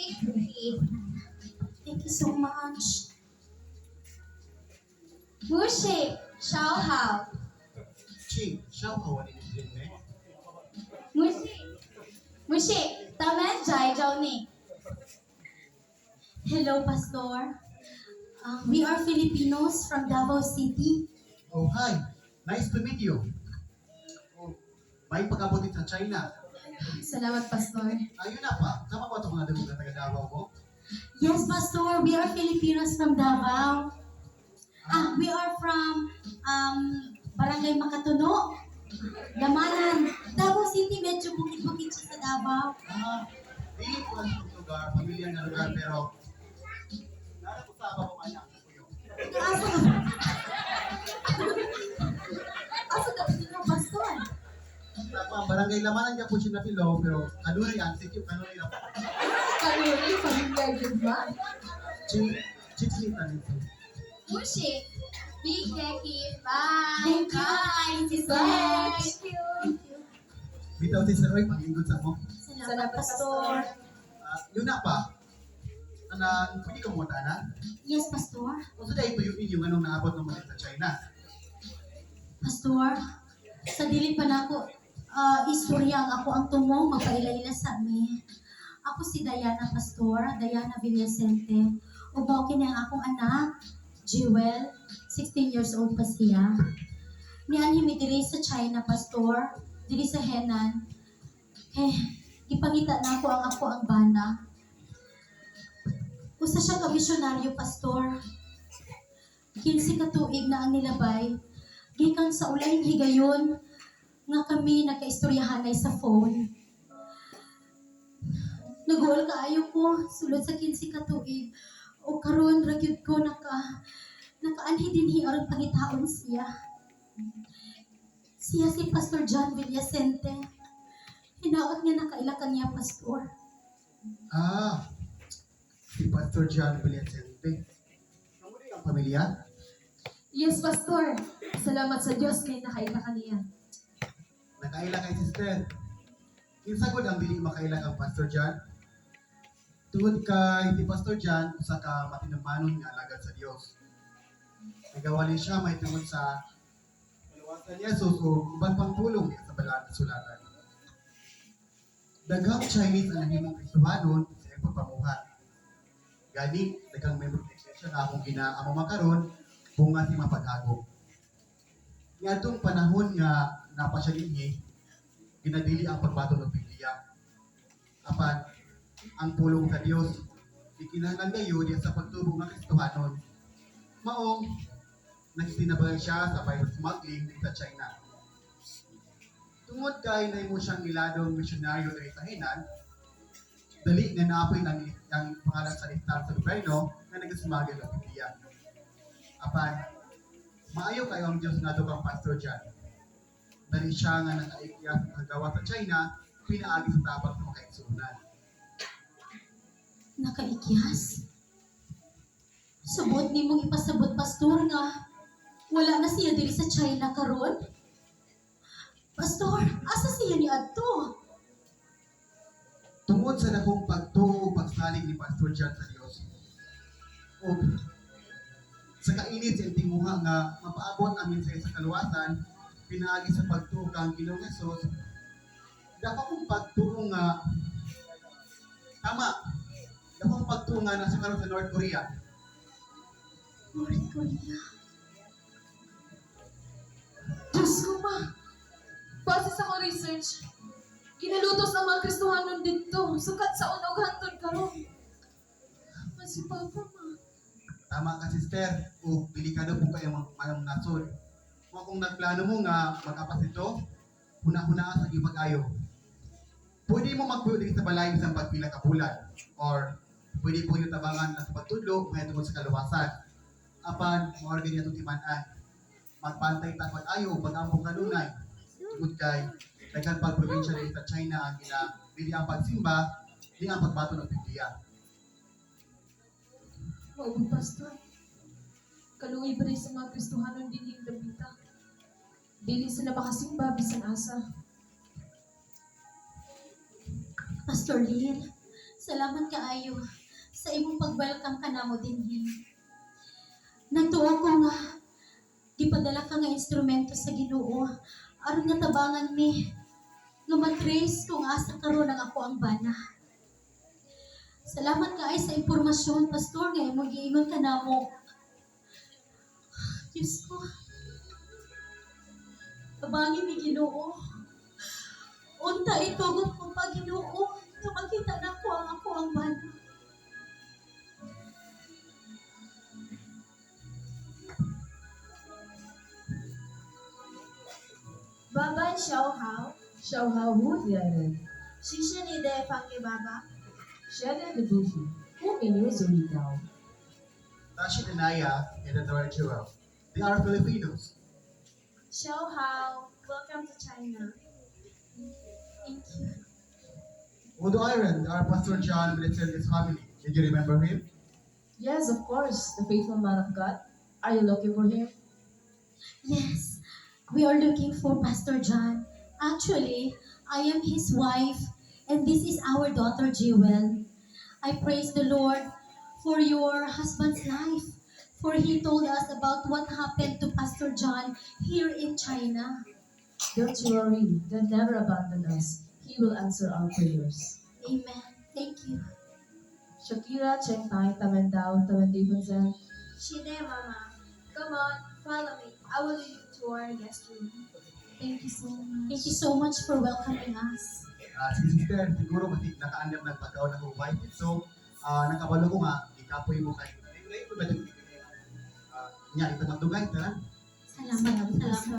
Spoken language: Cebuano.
Big Thank you so much. Mushi, Xiao Hao. Chi, siya ko wala ni Jin ne. Mushi, Mushi, Tamen Jai Zhao Ni. Hello, Pastor. We are Filipinos from Davao City. Oh, hi. Nice to meet you. Oh, may pag-abot din sa China. Salamat, Pastor. Ayun na pa. Sama ko ito kung nadamog na taga Davao mo. Yes, Pastor, we are Filipinos from Davao. We are from Barangay Makatuno, Lamanan, Davao City. Medyo bukid-bukid siya sa Davao. Ah, dili ko lang sa lugar, pamilya nga lugar, pero nara ko sa ko kanya kuyo. Asa ka? Asa ka ba, Pastor? Tama, ang barangay Lamanan niya po siya napilo, pero kanunay ang city, kanunay na po. Kanuri, familiar din ba? Chi, chi, chi, tanin po. Mushi, Big Keki, bye. Thank you. Bye. Sister. Bye. Thank you. Thank you. Bitaw si Sir Roy, pag-ingod sa mo. Salamat, Pastor. Ah, yun na pa. Ana, pwede ka muna na? Yes, Pastor. Kung sa ito yung inyong anong naabot ng mga sa China. Pastor, sa dili pa nako istorya ang ako ang tumong magpaila-ila sa mi. Ako si Diana, Pastor, Diana Villacente. Ug mao kini ang akong anak, Jewel, 16 years old pa siya. Nianhi mi diri sa China, Pastor, diri sa Henan. Eh, gipangita nako ang ako ang bana. Usa siya ka misyonaryo, Pastor. 15 ka tuig na ang nilabay gikan sa ulahing higayon nga kami nagkaistoryahanay sa phone. Naguol kaayo ko sulod sa 15 ka tuig o karon ra gyud ko nakaanhi dinhi aron pangitaon siya. Siya si Pastor John Villacente. Hinaot nga nakaila ka niya, Pastor. Ah, si Pastor John Villacente. Namuli ang pamilya? Yes, Pastor. Salamat sa Diyos kay nakaila ka niya. Nakaila kay sister. Kinsa gud ang dili makaila kang Pastor John? Tungod kay si Pastor John usa ka matinamanon nga alagad sa Dios. Nagawali siya may tungod sa kaluwasan ni Jesus o uban pang pulong niya sa balaan na sulatan. Daghang Chinese ang nahimong Kristohanon sa iyang pagpamuhat. Gani, daghang membro sa iglesia nga akong ginaamo makaron bunga si mapaghagop. Niadtong panahon nga napa siya dinhi, ginadili ang pagbaton ng Biblia. Apan, ang pulong sa Dios, ikinahanglan gayo diya sa pagtubo nga Kristohanon. Maong, nagsinabay siya sa Bible smuggling sa China. Tungod kay nahimo siyang iladong misyonaryo diri sa Henan, dali nga naapil ang pangalan sa listahan sa gobyerno nga nagasmuggle ng Biblia. Apan, maayo kayo ang Diyos nga kang Pastor John. Dali siya nga nakaikya sa kagawa sa China, pinaagi sa tabang sa makaigsuonan. Nakaikyas. Subot nimong ipasabot, Pastor, nga wala na siya diri sa China karon. Pastor, asa siya ni adto? Tungod sa dakong pagtuo ug pagsalig ni Pastor John sa Dios, ug sa kainit sa tinguha nga mapaabot ang mensahe sa kaluwasan, pinaagi sa pagtuo kang Ginoong Hesus, dako kong pagtuo nga tama, dako kong pagtuo nga nasa karon sa North Korea. North Korea. Diyos ko, ma. Base sa akong research, ginalutos ang mga Kristohanon dito. Sukat sa unog hantod karon. Ma, si Papa, ma. Tama ka, sister, o delikado po kayo mayong nasod. Kung nagplano mo nga mag-apas ito, huna-huna sa ipag-ayo. Pwede mo magpuyo dito sa balay isang pagpila ka bulan or pwede po yung tabangan ng pagtudlo may tungkol sa kaluwasan. Apan, maor ganyan itong timan-an. Magbantay ta pag-ayo, pag-ampong kanunay. Tungod kay daghan pag probinsya dito sa China ang gina dili ang pagsimba, di ang pagbato ng Biblia. Maubod, Pastor. Kaluoy ba rin sa mga Kristohanon din yung dapita? Dili sila makasimba bisan asa. Pastor Lynn, Salamat kaayo sa imong pag-welcome kanamo dinhi. Nagtuo ko nga gipadala ka nga instrumento sa Ginoo aron nga tabangan mi nga matrace kung asa karon ang akoang bana. Salamat kaayo sa impormasyon, Pastor, nga imong giingon kanamo. Diyos ko. Tabangi mi, Ginoo. Unta itugot mo pa, Ginoo, nga makita nako ang akoang bana. 爸爸小好，小好胡的人，谢谢你的放给爸爸。谢谢的祝福，我给你做一道。 Tashi Danaya and Adora Jewel. They are Filipinos. 小好，Welcome to China. Thank you. Udo Iron, our Pastor John Milicente's family. Did you remember him? Yes, of course, the faithful man of God. Are you looking for him? Yes, we are looking for Pastor John. Actually, I am his wife, and this is our daughter Jewel. I praise the Lord for your husband's life, for he told us about what happened to Pastor John here in China. Don't you worry. God never abandoned us. He will answer our prayers. Amen. Thank you. Shakira Cheng Tai Tamendao Tamendifensen. 是的，妈妈。Come on, follow me. I will lead you to our guest room. Thank you so much. Thank you so much for welcoming us. Sige sister, siguro kasi nakaandam ng pagkaon ako wife. So, nakabalo ko nga, ikapoy mo kay. Ay, ay, ba ito? Nya, ito magdugay, tara. Salamat. Salamat.